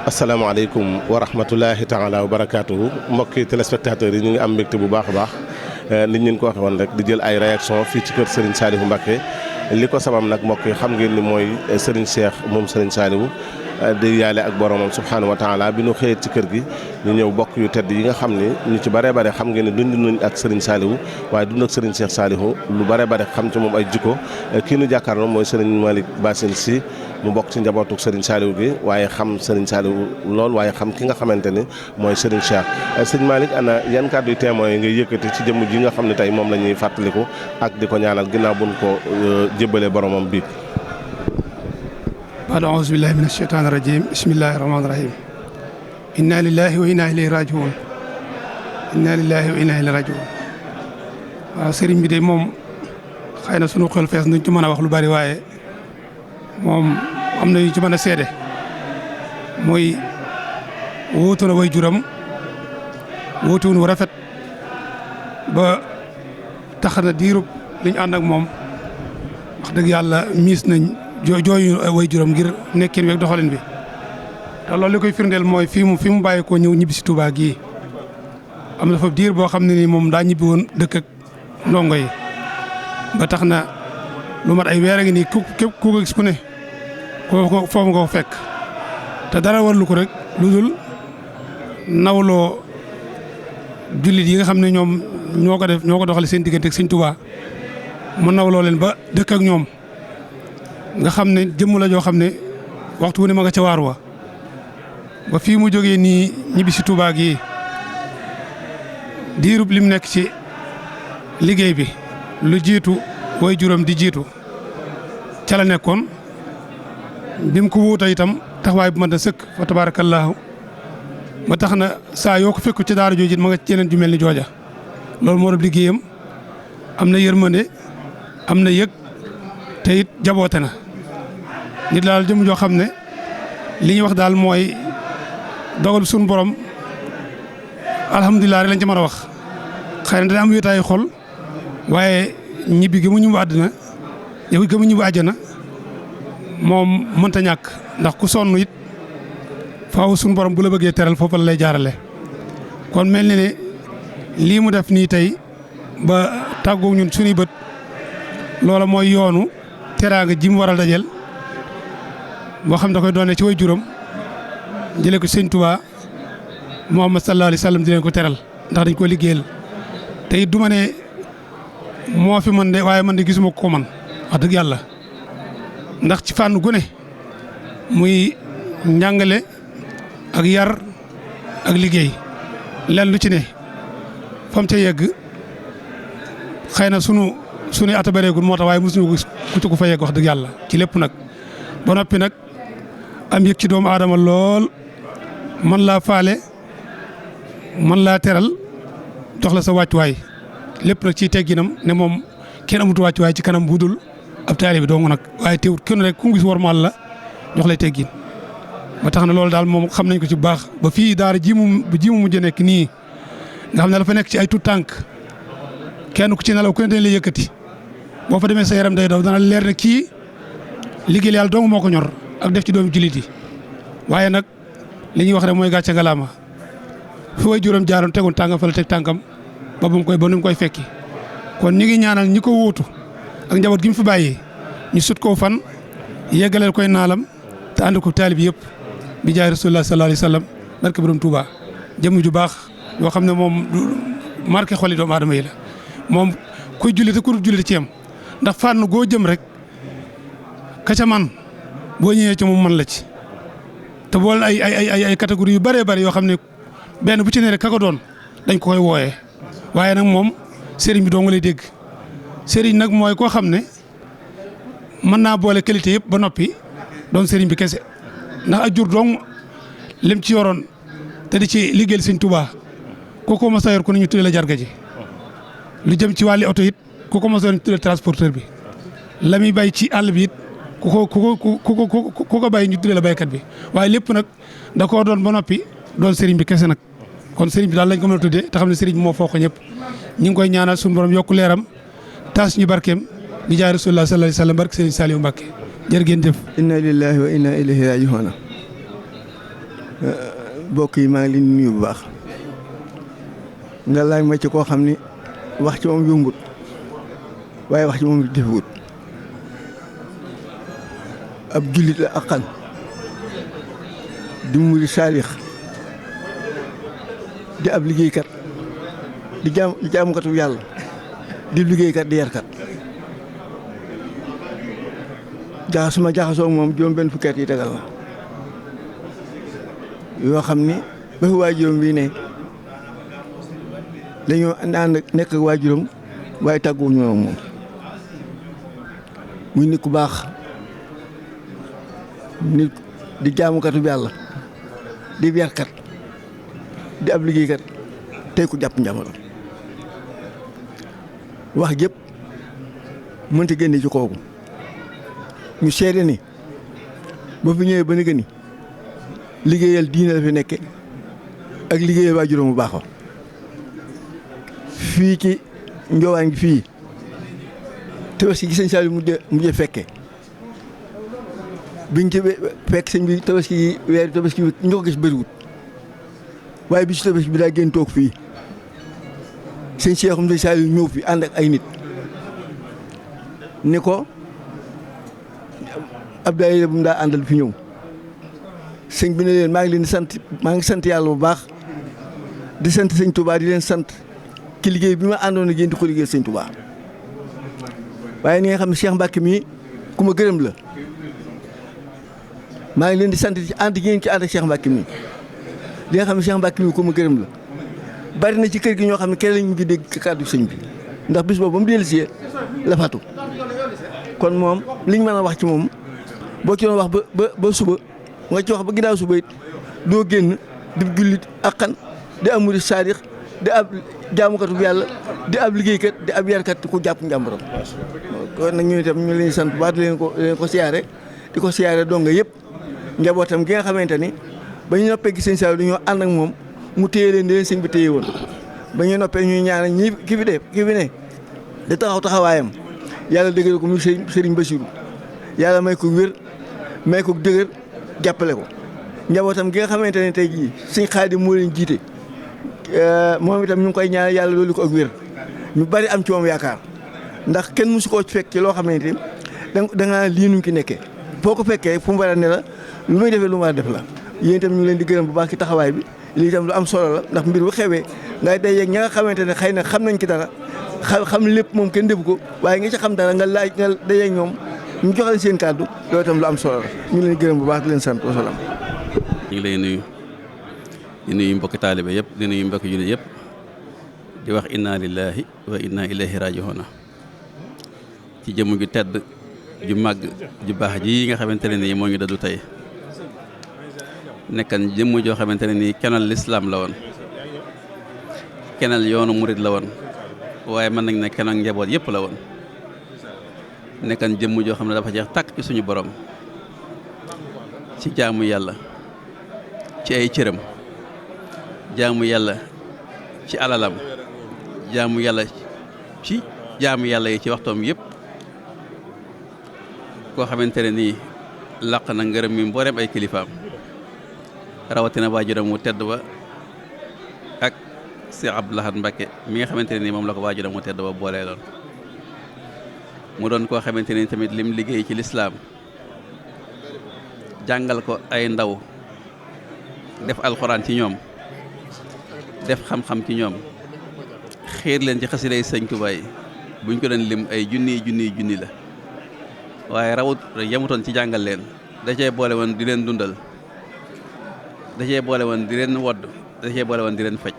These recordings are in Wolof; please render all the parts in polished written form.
asalaamaaleykum wa rahmatulahi taala wa barakaatuhu mbokki téléspectateurs yi ñu ngi am mbégte bu baax a baax nit ñi ko waxee woon rek di jël ay réaction fii ci kër Serigne Saliou Mbacké li ko sabab nag mbokk yi xam ngeen ni mooy Serigne Cheikh moom Serigne Saliou di yaale ak boromam subhaanahu wa taala bi ñu xëyee ci kër gi ñu ñëw bokk yu tedd yi nga xam ni ñu ci bare bare xam ngeen ne dund nañ ak Serigne Saliou waaye dund ak Serigne Cheikh Saliou lu bare bare xam ci moom ay jikko kii nu jàkkaarloo mooy Serigne Malick Bassine Sy mu bokk ci njabootuk Serigne Saliou gi waaye xam Serigne Saliou lool waaye xam ki nga xamante ni mooy Serigne Cheikh Serigne Malick ana yan kàddu yu témoin yi ngay yëkkati ci jëmm ji nga xam ne tey moom la ñuy fàttaliku ak di ko ñaanal ginnaaw buñ ko jébbalee boromam bi baada auzu billahi min asheytaani rajim bismillahi rahmaani rahim inna lillahi wa inna ilayhi rajiun inna lillahi wa inna ilayhi rajiun waaw sëriñ bi de moom xëy na sunu xel fees duñ ci mën a wax lu bari waaye moom am na yu ci mën a seede mooy wóotu na way juram wóotuwun wu rafet ba tax na diirub li ñu ànd ak moom wax dëgg yàlla miis nañ jooyu way juram ngir nekkin weeg doxalin bi te loolu li koy firndeel mooy fi mu bàyyi koo ñëw ñibbi si Touba gii am na fa diir boo xam ne ni moom daa ñibbi woon dëkk ak ndongo yi ba tax na lu mat ay weer a ngi nii képp ku ko gis ku ne foofu nga ko fekk te dara warlu ko rek lu dul nawloo jullit yi nga xam ne ñoom ñoo ko doxale seen diggante ak Sëñ Touba mu nawloo leen ba dëkk ak ñoom nga xam ne jëmm la joo xam ne waxtu wu ne ma nga ca waar wa ba fii mu jógee nii ñibbi si Touba gi diirub lim nekk ci liggéey bi lu jiitu way juróom di jiitu ca la nekkoon bi mu ko wuuta itam taxawaay bu mën a sëkk fa tabaarakallaahu ba tax na saa yoo ko fekku ci daara jooju ma nga ci yeneen ju mel ni jooja loolu moo doon liggéeyam am na yërmande am na yëg te it jaboote na nit daal jëm joo xam ne li ñuy wax daal mooy dogal suñu borom alhamdulilah rek lañ ci mën a wax xëy na dana am wéetaayu xol waaye ñibbi gi mu ñibbu àddina yow gi mu ñibbu àjjana moom mënta ñàkk ndax ku sonn it faaw suñu borom bu la bëggee teral foofu la lay jaarale kon mel ni ne lii mu def nii tey ba tàggoo ñun suñuy bët loola mooy yoonu teraanga ji mu waral dajel boo xam da koy doone ci way juróom jëlee ko Sëñ Tuubaa Muhammad sallallahu alayhi wa sallam di leen ko teral ndax dañ ko liggéeyal te it du ma ne moo fi man de waaye man de gisuma ko man wax dëgg yàlla ndax ci fànn gu ne muy njàngale ak yar ak liggéey leen lu ci ne fam ca yegg xëy na sunu ata bareegul moo tax waaye mosuñu ko ku ci ko fa yegg wax dëgg yàlla ci lépp nag ba noppi nag am yëg ci doomu aadama lool man laa faale man laa teral jox la sa wàccuwaay lépp nag ciy tegginam ne moom kenn amut wàccuwaay ci kanam budul ab taalibe bi dong nag waaye teewut kenn rek ku gis wormaal la jox lay teggin ba tax na loolu daal moom xam nañ ko ci bu baax ba fii daara ji mu mujj nekk nii nga xam ne dafa nekk ci ay tout tànk kenn ku ci nelaw ku ne dañ lay yëkkati boo fa demee sa yaram day daw dana leer ne kii liggéey yàlla dong moo ko ñor ak def ci doomu jullit yi waaye nag li ñuy wax rek mooy gàcce ngalaama fi way juróom jaaroon tegoon tànkam fa la teg tànkam ba nu mu koy fekki kon ñu ngi ñaanal ñi ko wuutu ak njaboot gi mu fi bàyyi ñu sut koo fan yeggaleel koy naalam te ànd ko taalib yëpp bi jaay rasulullah sallallahu alayhi wa sallam barke borom Touba jëmm ju baax yoo xam ne moom marqué xoli doomu aadama yi la moom kuy jullit ku dul jullit ci yam ndax fànn goo jëm rek ka ca man boo ñëwee ci moom man la ci te boole ay catégorie yu bëree bëri yoo xam ne benn bu ci ne rek ka ko doon dañ ko koy wooyee waaye nag moom sëriñ bi doo nga lay dégg sëriñ nag mooy koo xam ne mën naa boole qualité yëpp ba noppi doon sëriñ bi kese ndax ak jur dong lim ci yoroon te di ci liggéeyal Sëñ Tuubaa ku ko mos a yor ku ne ñu tuddee la jarga ji lu jëm ci wàlli oto it ku ko mos a yor ñu tuddee transporteur bi la muy bay ci àll bi it ku ko bàyyi ñu tuddee la baykat bi waaye lépp nag da koo doon ba noppi doon sëriñ bi kese nag kon sëriñ bi daal lañ ko mën a tuddee te xam ne sëriñ bi moo foo ko ñëpp ñu ngi koy ñaanal suñu borom yokku leeram taas ñu barkeem bi jaay rasulullah sallallahu alayhi wa sallam barke sëriñ Saliou Mbacké jërë ngeen jëf. inna lillahi wa inna ilayhi raji'un mbokk yi maa ngi leen di nuyu bu baax nga laaj ma ci koo xam ni wax ci moom yombut waaye wax ci moom defewut ab jullit la aqan di murid saalix di ab liggéeykat di jaamukatu yàlla di liggéeykat di yarkat jaxasoo moom juróom benn fukki at yi tegal la yoo xam ni ba fi waajuram bii ne dañoo ànd nekk ak waajuram waaye tàgguwuñu moom muy nit ku baax nit di jaamukatu yàlla di yarkat di ab liggéeykat tey ku jàpp njàmbaram wax jëpp mënta génne ci kooku ñu seede ni ba fi ñëwee ba ni gëni liggéeyal diine la fi nekke ak liggéeyal waajuram bu baax wa fii ci Njoowaan gi fii tabaski gi sëñ Saliou mujjee fekke biñ ci fekk sëñ bi tabaski gi weer tabaski bi ñu ko gis bëriwut waaye bi ci tabaski bi daa génn toog fii sëñ Cheikhoum sëñ Saliou ñëw fi ànd ak ay nit ni ko ab daayira bu mu daa àndal fi ñëw sëñ bi ne leen maa ngi sant yàlla bu baax di sant sëñ Touba di leen sant ci liggéey bi ma àndoon ak yéen di ko liggéey sëñ Touba waaye ni nga xam ne Cheikh Mbacke mii ku ma gërëm la maa ngi leen di sant ci ànd ngeen ci ànd ak Cheikh Mbacke mii li nga xam ne Cheikh Mbacke mii ku ma gërëm la bari na ci kër gi ñoo xam ne kenn lañ mujj dégg kàddu sëñ bi ndax bis boobu ba mu dellusee la fatu kon moom liñ mën a wax ci moom boo ci doon wax ba suba nga ci wax ba ginnaaw suba it doo génn di jullit akkan di am murid saadix di ab jaamukatu yàlla di ab liggéeykat di ab yarkat ku jàpp njàmbaram kon nag ñu itam ñu leen sant bu baax di leen ko siyaare di ko siyaare donga yëpp njabootam gi nga xamante ni ba ñu noppee gi sëñ Saliou dañoo ànd ak moom mu téye leen di leen sëñ bi téye woon ba ñu noppee ñuy ñaanal ñi ki fi ne di taxawaayam yàlla dëgëral ko muy sëriñ Bassirou yàlla may ko wér may ko dëgër jàppale ko njabootam gi nga xamante ne tey jii sëñ Xaadim moo leen jiite moom itam ñu ngi koy ñaanal yàlla loolu ko ak wér ñu bari am ci moom yaakaar ndax kenn mësu koo fekk ci loo xamante ni da nga lii nuñ ki nekkee foo ko fekkee fu mu war a ne la lu muy defee lu mu war a def la yéen itam ñu ngi leen di gërëm bu baax ci taxawaay bi lii itam lu am solo la ndax mbir bu xewee ngay day yeeg ña nga xamante ne xëy na xam nañ ci dara xam lépp moom kenn defu ko waaye nga ci xam dara nga laaj nga day yeeg ñoom ñu jox leen seen kàddu loolu itam lu am solo la ñu ngi leen di gërëm bu baax di leen sant wa salaam. ñu ngi lay nuyu di nuyu mbokki taalibe yëpp di nuyu mbokki jullit yëpp di wax inna lillahi wa inna ilayhi raji'un ci jëmm ju tedd ju màgg ju baax ji nga xamante ne nii moo ngi dëddu tey nekkan jëmm joo xamante ne nii kenal lislaam la woon kenal yoonu murit la woon waaye mën nañ ne kenal njaboot yëpp la woon nekkan jëmm joo xam ne dafa jeex tàkk ci suñu borom ci jaamu yàlla ci ay cëram jaamu yàlla ci alalam jaamu yàlla ci jaamu yàlla yi ci waxtoom yëpp koo xamante ne nii làq na ngërëm mi mbooleem ay kilifaam rawatina waajuram mu tedd ba ak Cheikh Abdou Lahad Mbacké mi nga xamante ne nii moom la ko waajuram mu tedd ba boolee loon mu doon koo xamante ne tamit lim liggéey ci lislaam jàngal ko ay ndaw def alxuraan ci ñoom def xam-xam ci ñoom xiir leen ci xasiday sëñ Tuubaa yi buñ ko doon lim ay junni la waaye rawut yemutoon ci jàngal leen da cee boole woon di leen dundal da cee boole woon di leen wodd da cee boole woon di leen faj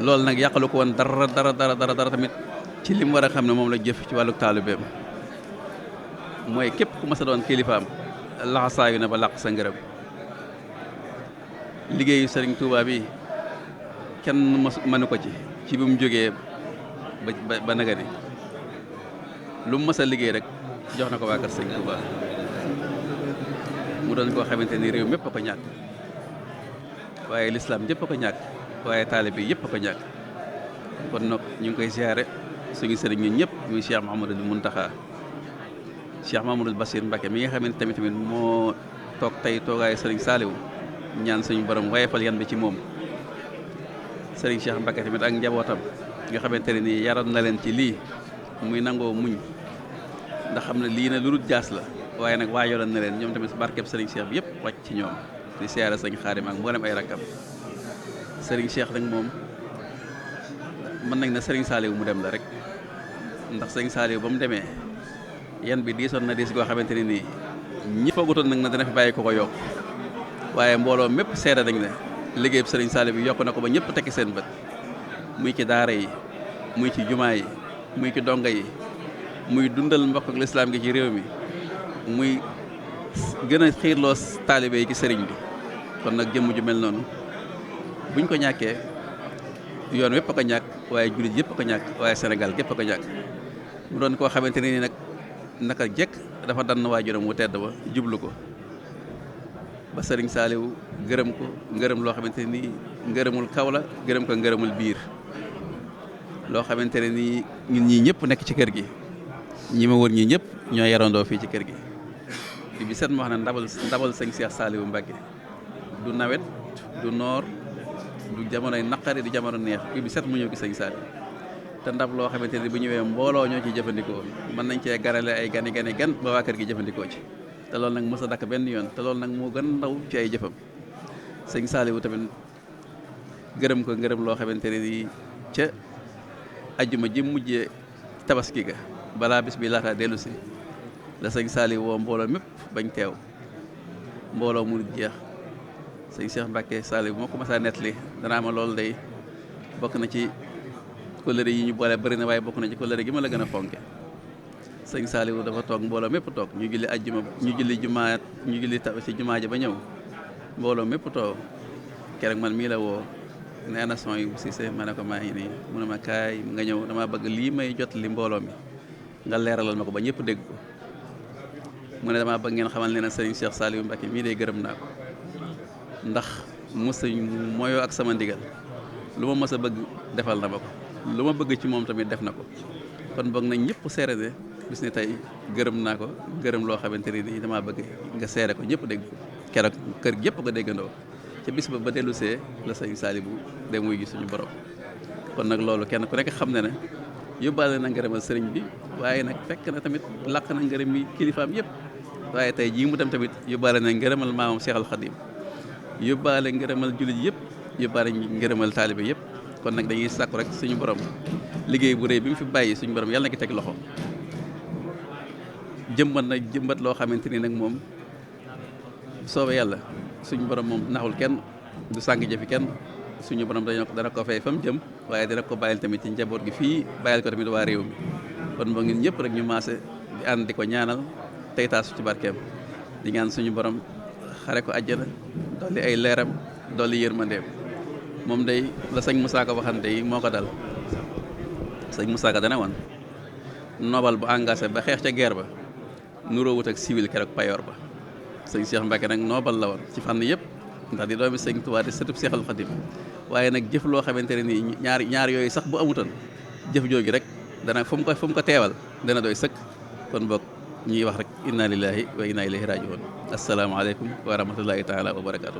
loolu nag yàqalu ko woon dara tamit ci lim war a xam ne moom la jëf ci wàllu taalibeem mooy képp ku mas a doon kilifaam laxasaayu na ba làq sa ngërëm liggéeyu sëriñ Touba bi kenn mënu ko ci bi mu jógee ba naga ni lu mu mës a liggéey rek jox na ko waa kër sëriñ Touba mu doon koo xamante ni réew mépp a ko ñàkk waaye lislaam yëpp a ko ñàkk waaye taalibe bi yëpp a ko ñàkk kon nag ñu ngi koy siyaare suñu sëriñ ñun ñëpp muy Cheikh Mouhamadul Mountakha Cheikh Mouhamadul Bassir Mbacké mi nga xamante tamit moo toog tey toogaayu sëriñ Saaliw ñaan suñu borom wayefal yan bi ci moom. sëriñ Cheikh Mbacke tamit ak njabootam nga xamante ne nii yaroon na leen ci lii muy nangoo muñ ndax xam ne lii ne lu dul jaas la waaye nag waajaloon na leen ñoom tamit barkeb sëriñ Cheikh bi yëpp wàcc ci ñoom di siyaare sëriñ Xaadim ak mboolem ay rakkam. sëriñ Cheikh nag moom mën nañ na sëriñ Saaliw mu dem la rek ndax sëriñ Saaliw ba mu demee yan bi diisoon na diis goo xamante ne nii ñi foogutoon nag na dana fi bàyyi ko yokk waaye mbooloo mépp seede nañ ne liggéeyub sëriñ Saaliw bi yokk na ko ba ñëpp tekki seen bët muy ci daara yi muy ci jumaa yi muy ci donga yi muy dundal mbokk ak lislaam gi ci réew mi muy gën a xiirloo taalibe yi ci sëriñ bi kon nag jëmm ju mel noonu buñ ko ñàkkee yoon wépp a ko ñàkk waaye jullit yëpp a ko ñàkk waaye Sénégal gépp a ko ñàkk mu doon koo xamante ne ni nag naka jekk dafa dann waajuram wu tedd ba jublu ko ba sëriñ Saaliw gërëm ko ngërëm loo xamante ne nii ngërëmul kaw la gërëm ko ngërëmul biir loo xamante ne nii ñun ñii ñëpp nekk ci kër gi ñi ma wër ñii ñëpp ñoo yarandoo fii ci kër gi bi set ma wax ne ndabal sëñ Cheikh Saaliw Mbacke du nawet du noor du jamonoy naqari du jamono neex bi set mu ñëw gi sëñ Saaliw te ndab loo xamante ne bu ñëwee mbooloo ñoo ciy jëfandikoo mën nañ cee garale ay gan ba waa kër gi jëfandikoo ci te loolu nag mos a dakk benn yoon te loolu nag moo gën ndaw ci ay jëfam sëñ Saaliw tamit gërëm ko ngërëm loo xamante ne nii ca ajjuma ji mujjee tabaski ga balaa bis bi laataa dellu si la sëñ Saaliw woo mbooloo mépp bañ teew mbooloo mu jeex sëñ Cheikh Mbacke Saaliw moo ko mas a nettali danaa ma loolu day bokk na ci kóllëre yi ñu boole bëri na waaye bokk na ci kóllëre gi ma la gën a fonke sëñ Saaliw dafa toog mbooloo mépp toog ñu julli ajjuma ñu julli ci jumaa ja ba ñëw mbooloo mépp toog keroog man mii la woo ne ana son yu Cissé ma ne ko maa ngi nii mu ne ma kaay nga ñëw dama bëgg lii may jot li mbooloo mi nga leeralal ma ko ba ñëpp dégg ko mu ne dama bëgg ngeen xamal ne na sëriñ Cheikh Saaliw Mbacke mii day gërëm naa ko ndax mosuñ mooyoo ak sama ndigal lu ma mës a bëgg defal na ma ko lu ma bëgg ci moom tamit def na ko kon boog nañ ñëpp seere ne bis ni tey gërëm naa ko gërëm loo xamante ne nii damaa bëgg nga seere ko ñëpp dégg ko keroog kër gi yëpp ko déggandoo ca bis ba dellu see la sëñ Saaliw dem wuy gi suñu borom kon nag loolu kenn ku nekk xam ne ne yóbbaale na ngërëmal sëriñ bi waaye nag fekk na tamit làq na ngërëm yi kilifaam yëpp waaye tey jii mu dem tamit yóbbaale na ngërëmal maamam Cheikh Al Khadim yóbbaale ngërëmal jullit yëpp yóbbaale ngërëmal taalibe yëpp kon nag dañuy sàkku rek suñu borom liggéey bu rëy bi mu fi bàyyi suñu borom yàlla na ki teg loxo jëmbat loo xamante ni nag moom soobee yàlla suñu borom moom naxul kenn du sàng jëfi kenn suñu borom dana ko fay fa mu jëm waaye dina ko bàyyil tamit ci njaboot gi fii bàyyil ko tamit waa réew mi kon moo ngi ñëpp rek ñu maase di ànd di ko ñaanal tey taasu ci barkeem di ñaan suñu borom xare ko àjjana dolli ay leeram dolli yërmandeem moom day la sëñ Moussa Ka waxante yi moo ko dal sëñ Moussa Ka dana woon nobal bu engagé ba xeex ca guerre ba nuróowut ak civil keroog payoor ba sëñ Cheikh Mbacke nag nobal la woon ci fànn yëpp ndax di doomi sëñ Tuubaa di sëtub Seexul Xadim waaye nag jëf loo xamante ne nii ñaar yooyu sax bu amutoon jëf jooju rek dana fu mu ko teewal dana doy sëkk kon bokk ñuy wax rek inna lillahi wa inna ilayhi rajiun asalaamaaleykum wa rahmatullahi taala wa barakaatu.